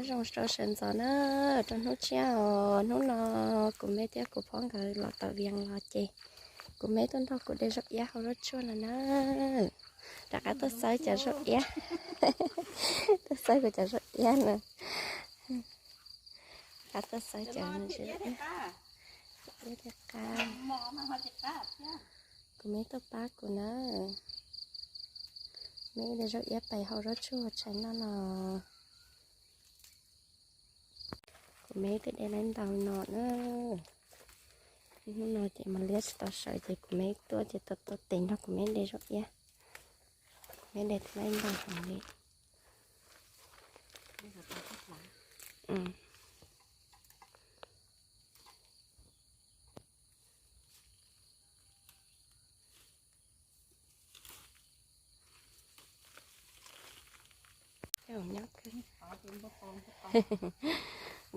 Nyob zoo rau sawv ntxov na, rau hnub tshiab os. Hnub no kuv me thiab kuv phob nkawd los tawm Vias los ces kuv me tuaj nrog kuv de zaub iab hau zaub tsuag no na. Rov qab tuaj xawb cov zaub iab, tuaj xawb kuv cov zaub iab na. Rov qab tuaj xawb cov zaub iab thiab qab. Kuv me tuaj pab kuv na. Me de zaub iab pais hau zaub tsuag tshais noj no. Kuv me twb de laib ntau no na. Hnub no ces Mas Liab tsis tau sawv ces kuv me tuaj ces tau tuaj tes nrog kuv me de zaub iab. Kuv me de laib ntau heev li. Kuv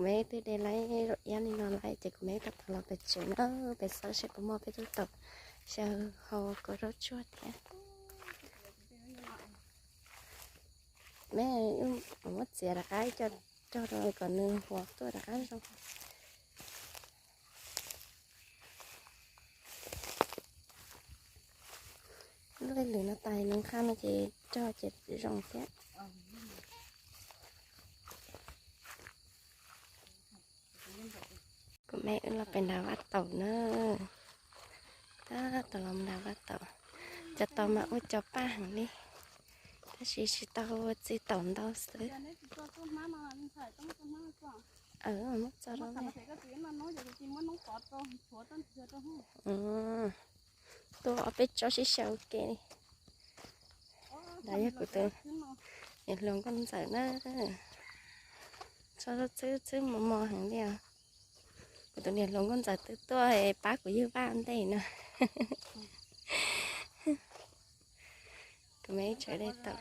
me twb de laib zaub iab li no lawm ces kuv me rov qab los pem tsev na, pem xawb seb puas muaj peb tug tau xyaw hau kuv zaub tsuag thiab. Me muab txiav rov qab coj rau kom nws huam tuaj rov qab zoo. Lub lwm no tais nws qhab no ces rog ces zoo thiab. Kuv me wb los pem nram vaj taum na. Tab tom los nram vaj taum. Cov taum mas ua cov paj heev li, tab sis tsis tau txi taum ntau xwb. Muab txo rau ne. Tuaj ob peb tsob sib xyaw ua ke li. Ntawd yog kuv tus niam hluas nkauj ntxawm na. Tsob xwb xwb mos mos heev li os. Kuv tus niam hluas nkauj ntxawm twb tuaj pab kuv ywg vaj ntej no. Kuv me ib tsev de taum.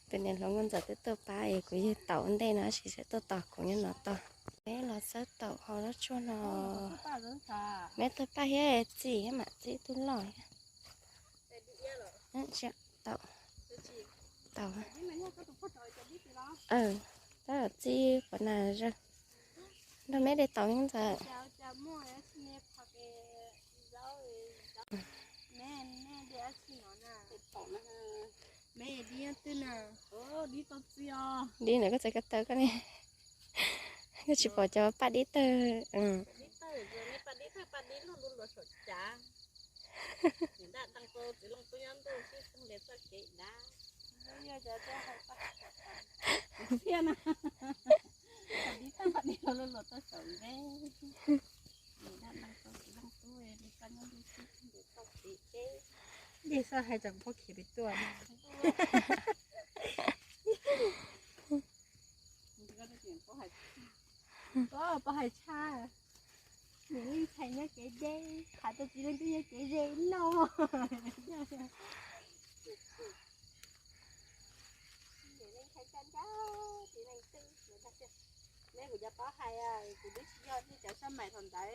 Tus niam hluas nkauj ntxawm twb tuaj pab es kuv ywg taum ntej no tab sis tseem tuaj tos kuv nyob no tos. Peb los xawb taum hau zaub tsuag no. Me tuaj paj thiab txi thiab mam txi tug loj thiab. Taum, taum, tab tom txi qhov na zawg. Nrog me de taum me ntxawm. Dib ntawm koj txawv koj taw koj ne. Koj tsis pom cov paj dib tawg. Dej xwb hais tseem pob khiav pem tuaj. Koj pov hais tshaj, nws leej ntxhais nyob kev deb, hais tau txiv leej twg nyob kev ze no. Neb kuv cov pov hais, kuv twb tsis yog nej cov sab mais thaum ntawd.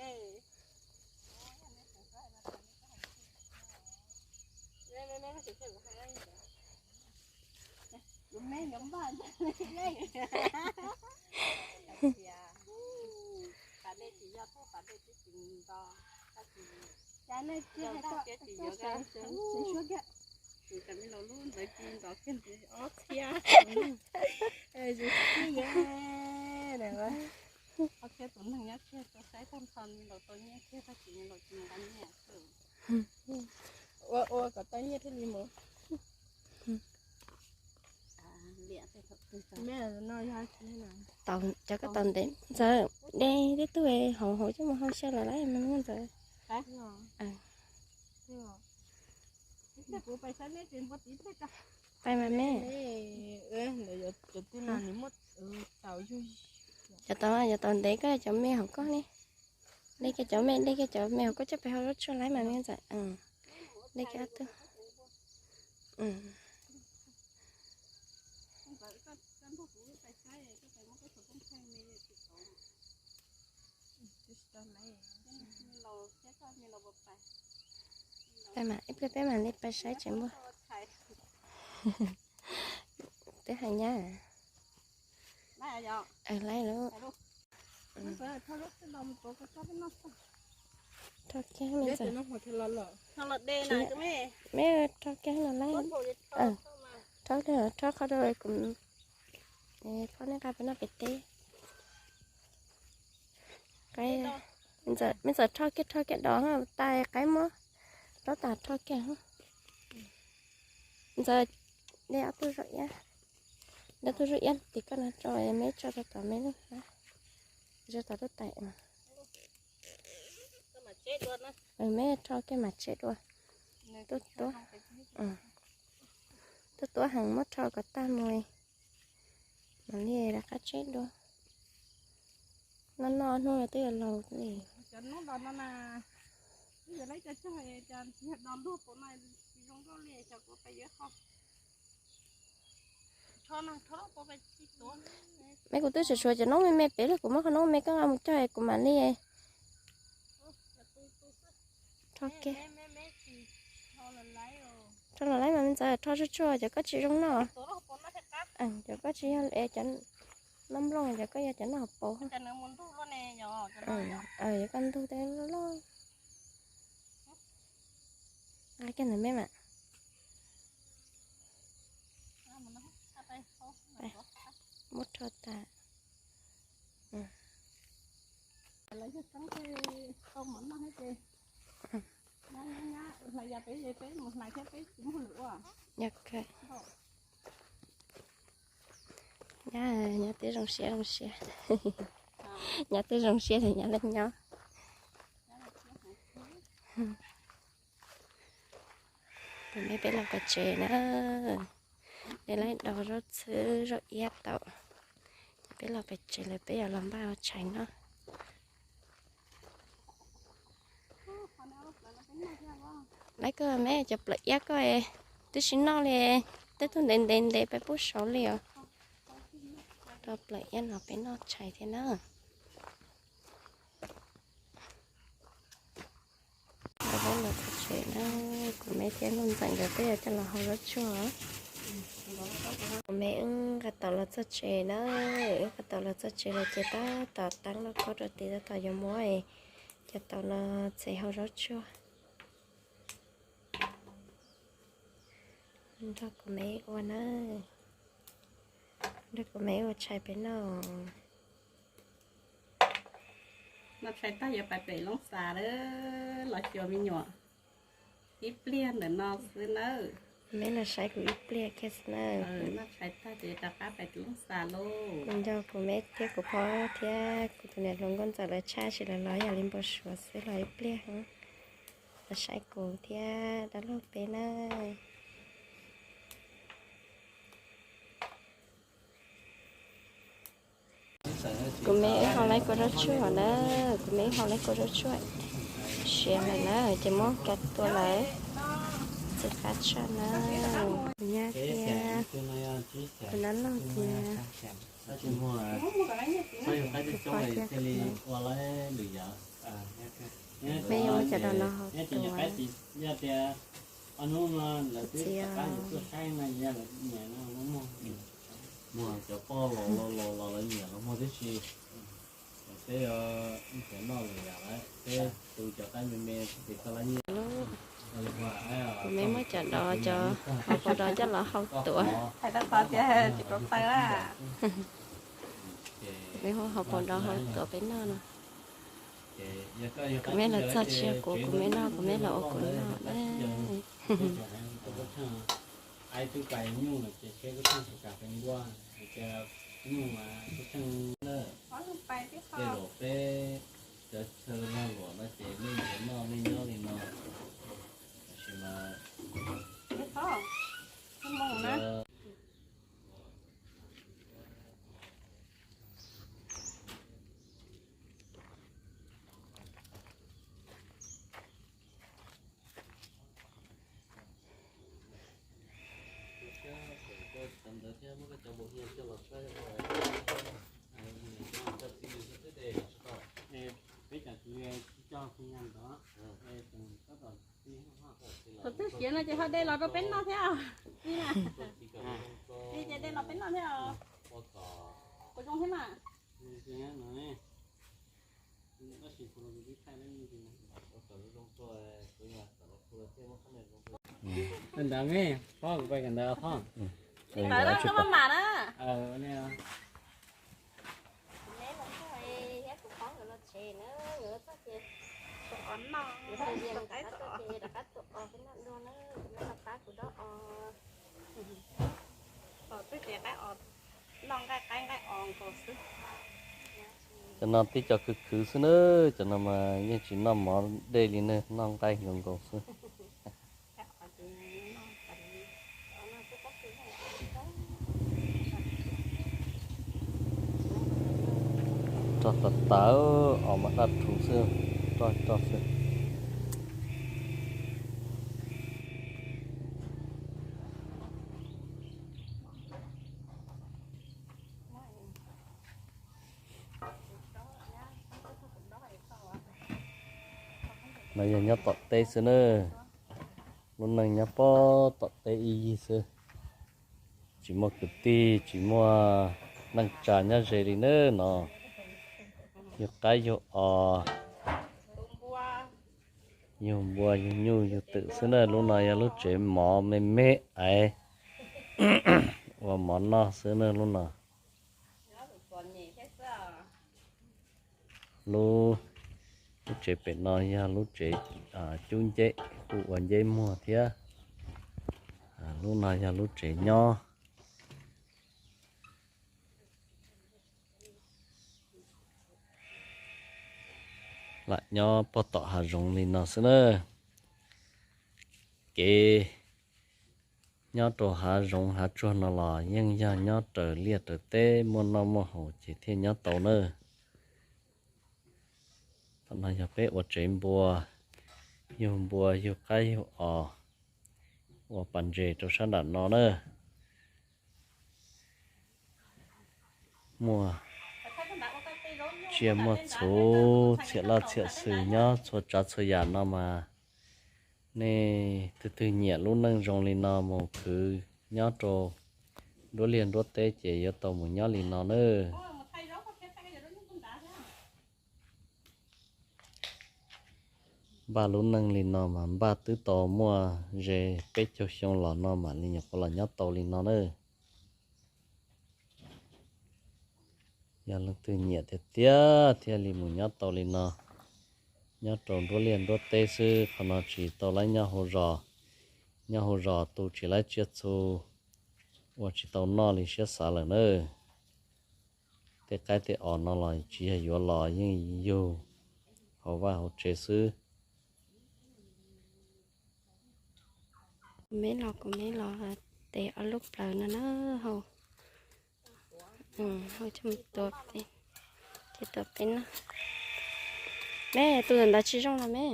Kuv me nyob npaj ntag. Pas dej tsis yog thuab pas dej twb tsis nto, tab sis cas nej tsis hais tuaj sawv sawv suab kiag. Kuv cov me laus lub ntawd ci nto kiag ntxiv ob txhiab. Zoo siab yeej, ob txhiab tus neeg nyob kiag tau saib tag nrho me laus tau nyiaj kiag tab sis me laus tsis nqa nyiaj. Ua ua kom tau nyiaj thiaj li mus. Cov koj tau ntev ntxawm de tib tug hauv hauv coj mus hau xyaw lawm lauj me ntxawm. Pais mas me. Cov tau, cov tau ntev koj cov me hauv koj ne. De kiag cov me, de kiag cov me hauv koj coj pais hau zaub tsuag lawm mas me ntxawm. De kiag ob tug. Peb mam, ib pliag peb mam li pais saib tsev npua. Twb hais nyab. Laib lub. Rho kiag, me rho kiag los laib. Rho, rho qhov rau kuv, phob nej nqa pem noj pem teb. Me ntxawm rho kiag, rho kiag dos tas qaib muab rau tas rho kiag. Ntxawm de ob tug zaub iab, de tug zaub iab tim koj no rau me tso rau tom me lub, tso tom lub tais. Me rho kiag mam tseb dua. Tuaj tuab, tuaj tuab heev, muab rho kom tag mus mam li rov qab tseb dua. Noj noj hnub twb yuav laus li. Me kuv twb tseem tshuav cov noob me me pem lawm, kuv muab qhov noob me koj nqa mus cog kuv mam li rho kiag. Rho los laib mas me ntxawm, rho tsuag tsuag cov koj tsis zoo noj. Cov koj tsis yog cov noj nplooj, cov koj yog cov noj hauv paus. Cov koj ntug tej loj loj. Nqa kiag ntawm me mas. Muab rho tas. Nyab, nyab twb zoo siab zoo siab. Nyab twb zoo siab li nyab lawv nyob. Tus me peb los pem tsev na. Peb laib do zaub txhwb zaub iab tau, ces peb los pem tsev lawm peb yuav los npaj ua tshais noj. Laib koj me cov plawv iab koj twb tsis noj li, tej tug ntev ntev ntev peb pub saud li os. Rau plawv iab no peb noj tshais thiab na. Peb los txog tsev na, kuv me thiab Nuj Ntxawm nkawd peb yuav coj los hau zaub tsuag. Kuv me wb nqa taum los txog tsev na, wb nqa taum los txog tsev lawm ces tab tom teeb lauj kaub rau tid tab tom yuav muab cov taum no txiav hau zaub tsuag. Nrog kuv me ua na, nrog kuv me ua tshais peb noj. Noj tshais tag yuav pais pem Loob Xas lawm, los xyuas me nyuam ib pliag ntawm no xwb nawb. Me los saib kuv ib pliag kiag xwb nawb. Noj tshais tag ces rov qab pais Loob Xas lauj. Nrog kuv me thiab kuv phob thiab kuv tus niam hluas Nkauj Ntxawm lawv tshaj sim lawv los yam li npau suav xwb, los ib pliag, los saib kuv thiab dab laug peb na. Kuv me wb hau lawv kua zaub tsuag na, kuv me wb hau lawv kua zaub tsuag siav lawm na, ces muab kav tua lawm, txiv qab tshaj na. Kuv nyab thiab kuv dab laug thiab kuv phob thiab. Me yuav muab cov dos no hau tua. Txiv, muag cov poj los los los lawv nyiam los muag tib si. Peb cov noj lawm yam lawm, peb tu cov qaib me me tim koj lab nyiaj. Kuv me muab cov dos, cov hauv paus dos coj los hau tuav. Me muab hauv paus dos hau tuav peb noj no. Kuv me los txog tsis yog kuv, kuv me noj, kuv me los ua kuv noj na. Tej zaum peb cov chaw lag luam no ces nej noj nej nyob li no, tab sis mas Thaum twg siav no ces ho de los rau peb noj thiab. Ntawd me, phob kuv pais kawm ntawv phob. Tsis tawm tsis tawm mas na. Cov no tib co khwv khwv xwb na, cov no mas yeej tsis noj mov dej li ne, noj nqaij nkaus nkaus xwb. Rog tas tas, os mas daj rhuv xwb, roj roj xwb. No yog nyob tom teb xwb na. Lub neej nyob pob tom teb ib yig xwb, tsis muaj kwv tij, tsis muaj neej tsa nyob ze li na no. Yug qaib yug os, yug npua yug nyuj yug twm xwb na. Lub no yog lub tsev mov me me aiv, ua mov noj xwb na lub no. Lub, lub tsev pem no yog lub tsev cub nceb, kuj ua nceb muag thiab. Lub no yog lub tsev nyob. Lam nyob pog tom hav zoov li no xwb na. Kev nyob rau hav zoov hav tsuag no los yeej yog nyob raws liaj raws teb, muaj noj muaj haus ces thiaj nyob tau na. Tom no yog peb ua tsev npua, yug npua yug qaib yug os, ua pas ntses rau sab nram no na. Muaj tsiaj muaj txhu, txhiam loj txhiam xwm nyob txhua tsav txhua yam no mas, nej twg twg nyiam lub neej zoo li no mus khwv nyob rau nruab liaj nruab teb ces yuav tau mus nyob li no na. Npaj lub neej li no mas npaj twb tau muaj ze peb caug xyoo los no mam li nyuam qhuav los nyob tau li no na. Yog leej twg nyiam tiag tiag thiaj li mus nyob tau li no, nyob rau nruab liaj nruab teb xwb, qhov no tsis tau laib nyob hauv zos, nyob hauv zos tu tsis laib tsiaj txhu, ua tsis tau noj li siab xav lawm na. Tej qaib tej os no los tsis yog yuav los, yeej yug hauv vaj hauv tsev xwb. Kuv me los, kuv me los tes ob lub plaws no na, hau, hau coj mus tua, ces tua peb noj. Me, tus ntawd tsis zoo los me,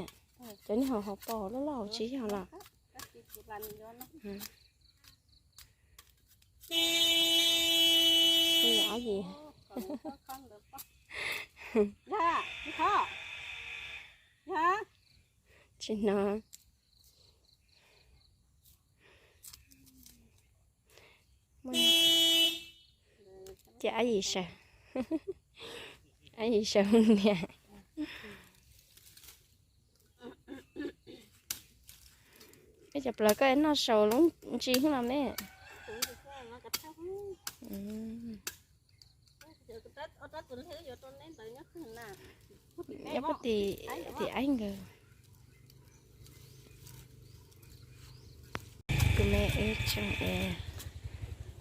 cov niag hauv hauv paus loj loj tsis yog los. Tsis hnov. Ces ab yim sawv, ab yim sawv hu niam. Ib co plaws koj noj saum lub ntsis los me. Nyob puag tim aib nkawd. Kuv me ib tseem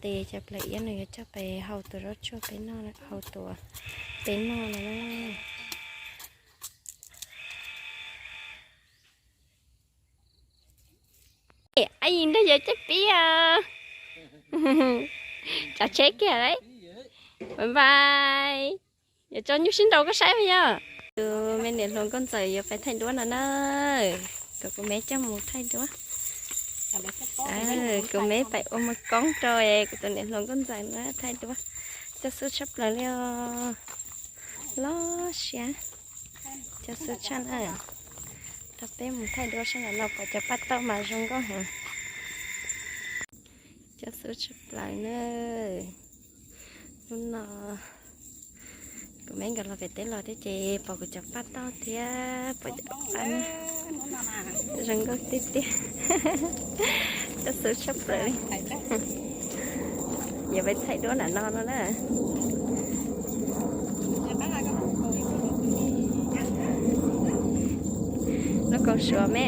tes cov plaws iab no yuav coj pem hau tus zaub tsuag peb noj, hau tus peb noj no na. Ab yim nrog yawg coj pib os. Tsav tsheb kiag lauj. Bye bye. Yuav tso nyuj sib nraus koj saib puas yog? Tus me niam hluas nkauj ntxawm yuav pais thaij duab no na. Kom kuv me coj mus thaij duab. Kuv me pais ua mos koob rau kuv tus niam hluas nkauj ntxawm na thaij duab. Coj xub tshaj plaws li os. Loj siab. Coj xub tshaj na. Rau peb mus thaij duab sab nram no pom cov paj tauj mas zoo nkauj heev. Coj xub tshaj plaws na. Hnub no kuv me nkawd los pem teb los thiab ces pom kuv cov paj tauj thiab pom cov paj zoo nkauj tiag tiag. Koj xub tshaj plaws li. Yuav pais thaij duab nram no no na. Lub kaus suav me.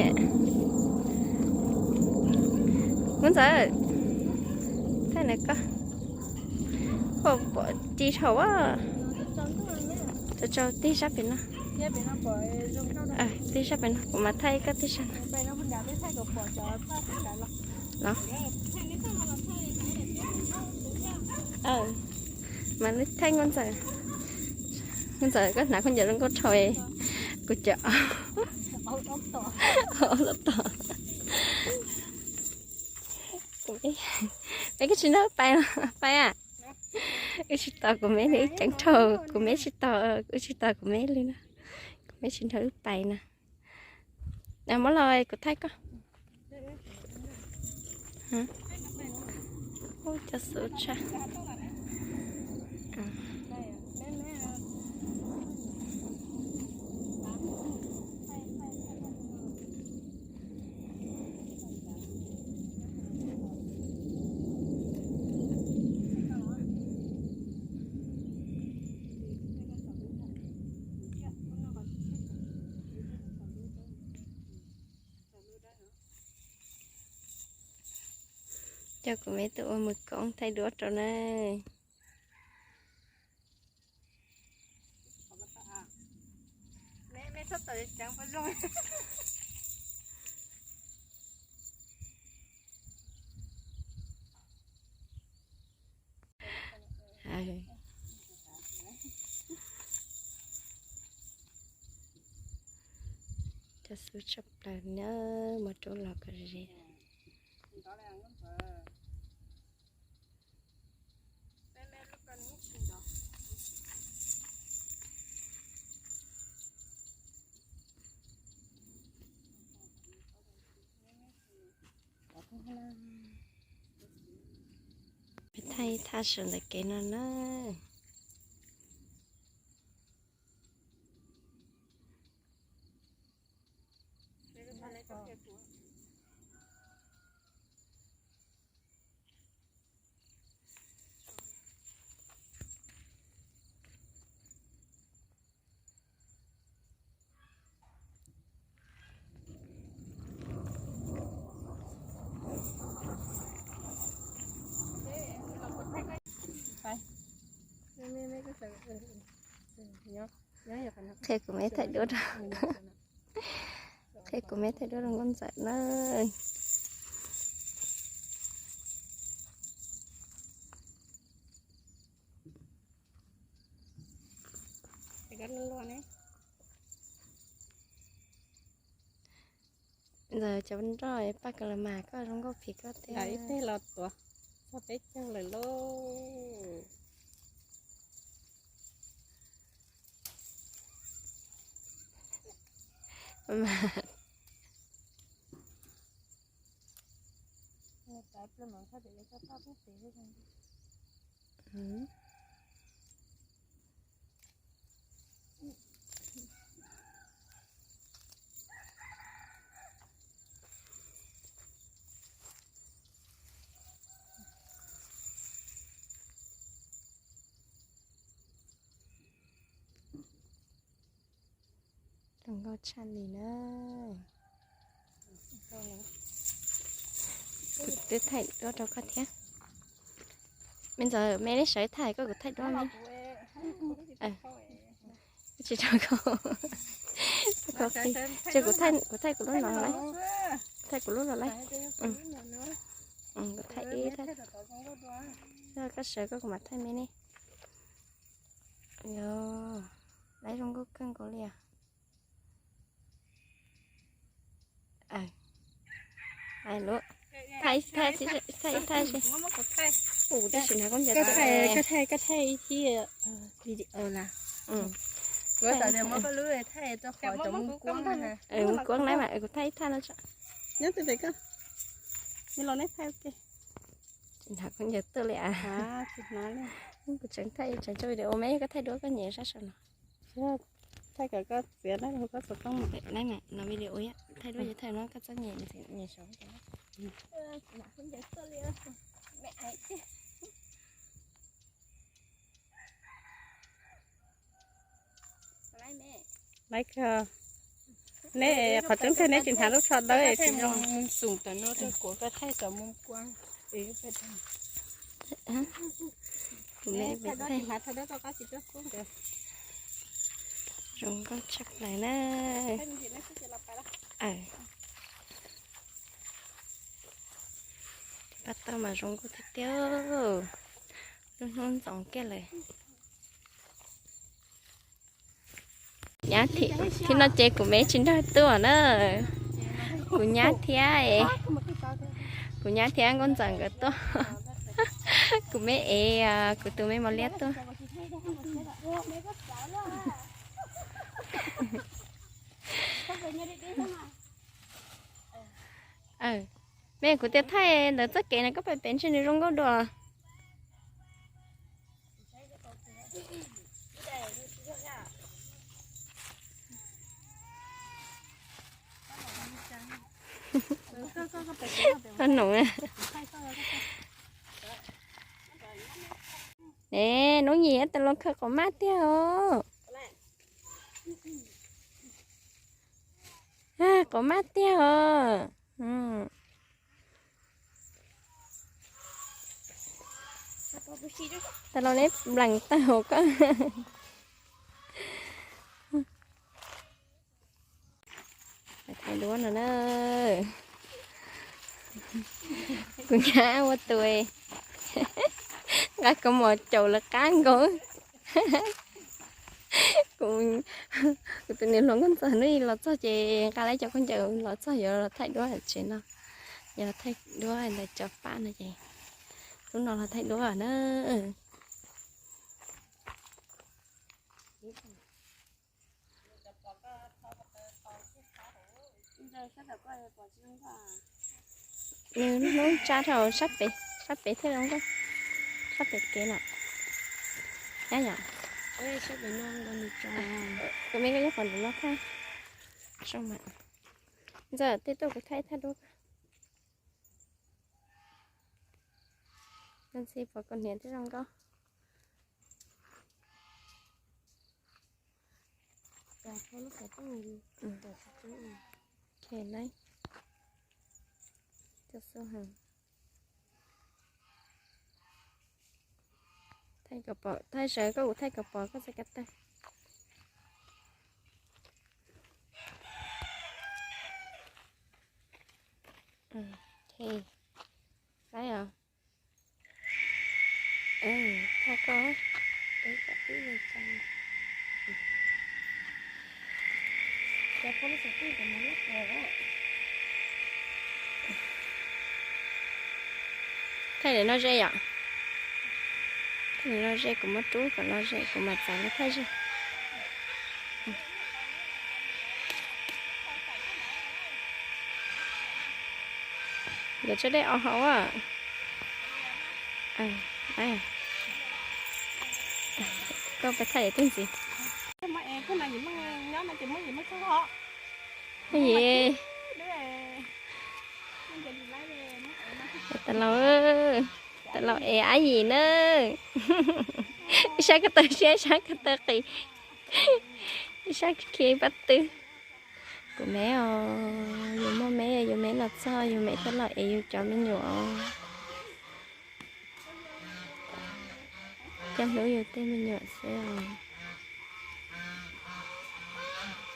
Muab ntxawm, thaij na koj. Pom ris hauv a. Tsaus tsaus tig sab pem no. Tig sab pem no kuv mam thaij koj tig sab no. Los, mas thaij nkauj ntxawm. Nkauj ntxawm koj hnav khaub ncaws zoo nkauj dhau, kuv cov aub lab tom. Peb koj tsis nrog wb pais los pais a? Wb tsis tos kuv me li, wb ceev dhau, kuv me tsis tos, wb tsis tos kuv me li no. Kuv me tsis nrog wb pais na. Muab los kuv thaij koj. Ub, cov xub tshaj. Coj kuv me tuaj ua mws koob thaij duab rau na. Cov xub tshaj plaws na, muab rub los kom ze. Peb thaij thaj sawv ntawm kev no na. Qhia kuv me thaij duab rau, qhia kuv me thaij duab rau nkauj ntxawm na. Ntxawm cov nroj paj ka la mas koj zoo nkauj phim koj tiag. Ib teg los tuav txog peb caug lawm lauj. Zoo nkauj tshaj li na. Kuv twb thaij duab rau koj thiab. Me ntxawm, me neb sawv thaij koj, kuv thaij duab me. Tsis rau koj. Ces kuv thaij, kuv thaij kuv lub no lauj. Thaij kuv lub no lauj. Kuv thaij ib thaij. Koj sawv koj kuv mam thaij me ne. Yog, lawv zoo nkauj kawg nkaus li os. Thaij, thaij, thaij, thaij, thaij. Kuv twb tsis hnav khaub ncaws. Koj thaij, koj thaij ib thib video na. Mus kuab na mas kuv thaij ib thaj no tso. Nyob twg pem koj? Nyob los neb thaij ua ke. Tsis hnav khaub ncaws tuaj li as. Kuv tseem thaij, tseem tso video me, koj thaij duab koj nyem sab saum no. Thaij kom koj txiav na, koj xov tooj no. No video thaij duab thaij no koj txhob nyem, nyem saum no. Laiv kawg. Nej qhov tseeb tiag neb tsis hnav lub tsho dawb tsis zoo. Kuv me pem thaij. Zoo nkauj tshaj plaws na. Paj tauj mas zoo nkauj tiag tiag. Lub hnub ntxoov kiag lawm. Nyab, thaum no ces kuv me tsis nrog tuaj na. Kuv nyab thiab, kuv nyab thiab nkauj ntxawm nkawd tuaj. Kuv me ev kuv tus me mos liab tuaj. Me kuv tias thaij ntawm txoj kev no koj pem pem ntshe nws zoo nkauj dua. Koj num. Es hnub yim tab tom los khaws quav maj tiag os. Quav maj tiag os. Tab los neb nplees tawg hauv koj. Thaij duab no na. Kuv nyab ua tus nqa kaus mom caum lawv qab nkaus. Kuv, kuv tus niam hluas nkauj ntxawm hnub ib los txog ces nqa lawv cov khaub ncaws los txog yuav los thaij duab tsev no. Yog los thaij duab ntawm cov pab no ces hnub no los thaij duab na. Nws hnub tsab rau sab pem, sab pem thiaj zoo nkauj, sab pem kev lawm. Nyab yom, kuv me koj nyob qhov ntawm no thaij. Zoo mas. Ntxawm, tej tuaj kuv thaij thaj duab. Ntxhi pom kaus hniav twb zoo nkauj. Thaij kom pom, thaij sawv koj, kuv thaij kom pom koj txoj kab tawg. Thaij os. Thaij koj. Thaij lawm no ze yom. Thaij lawm no ze, kuv muab rub kom no ze kuv mam txav lub thaij ze. Nkawd tso dej os hauv. Koj pab thaij twb ntxiv. Yim, tas laus, tas laus ev ab yim na. Ib sab ko taw siab, ib sab ko taw qis, ib sab khi pab twg. Kuv me os, yus muaj me, yus me los txog yus me tuaj los ev yus cov me nyuam os. Coj hlub yus tej me nyuam xwb os.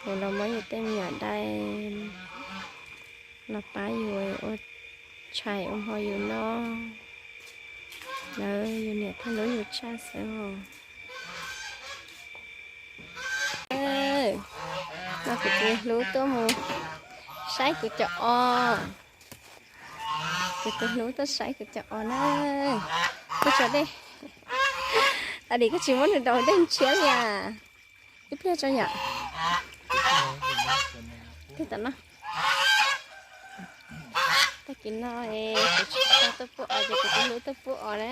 Yus los muab yus tej me nyuam dai los pab yus ua tshais ua hmo yus noj. Lawv yus niam thiaj hlub yus tshaj xwb os. No kuv tus hlub tuaj mus saib kuv cov os. Kuv tus hlub tuaj saib kuv cov os na. Koj tso dej. Ua cas koj tsis muab nws daus dej ntshiab li as? Ib pliag tso yom. Tig tom no. Tag kis no kuv tsis tau tuaj pub os ces kuv tus hlub tuaj pub os na.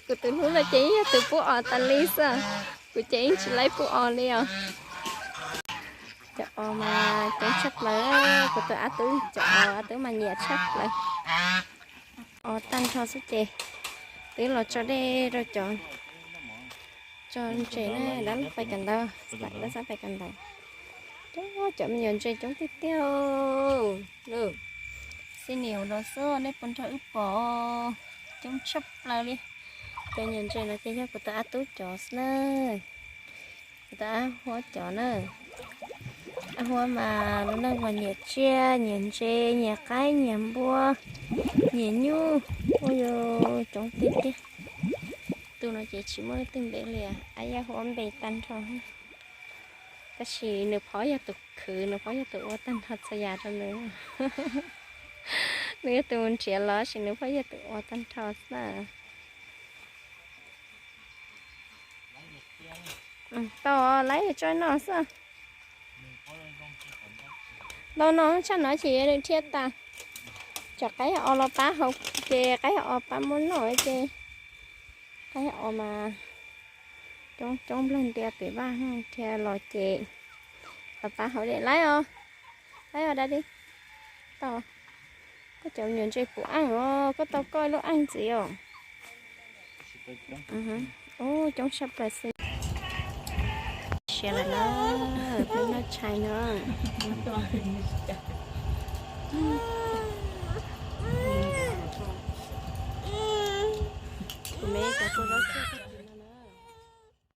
Kuv tus hlub no ces yeej yog tus pub os tas li xwb. Kuv ces yeej tsis laib pub os li os. Cov os mas coob tshaj plaws, kuv tus ab tub cov os ab tub mas nyiam tshaj plaws. Os tag nrho xwb ces twb los tso dej rau cov, tso ntses na, dab laug pais kawm ntawv, dab xab pais kawm ntawv. Cov, cov me nyuam ntses coob tiag tiag. Xij niam no xwb nej puas nrog wb pom, coob tshaj plaws li. Cov nyuam ntses no ces yog kuv tus ab tub cov xwb na. Kuv tus ab huab cov na. Ab huab mas lub neej mas nyiam tsiaj, nyiam ntses, nyiam qaib, nyiam npua, nyiam nyuj, ua yus coob tiag tiag. Tus no ces tsis muaj leej twg npe li, ab yaj huab npe tag nrho. Tab sis nws phob yog tus khwv, nws phob yog tus ua tag nrho txhua yam rau nws. Nws yog tus mus nrhiav los sis nws phob yog tus ua tag nrho xwb na. Tau, laib tso no xwb. Ntau no tshaj no ces nws dhia tas. Tsam qaib os los pab hauv ces qaib os pab muab noj ces qaib os mas coob coob nplawg ntia pem vaj dhia los ces los pab hauv dej laib os. Laib os dab di. Tau, koj cov me nyuam ntses puv aj os, koj tau koj lub aj ntxiv os. Ub, coob tshaj plaws xwb. Siav lawm na, peb noj tshais no. Kuv me cov kua zaub tsuag.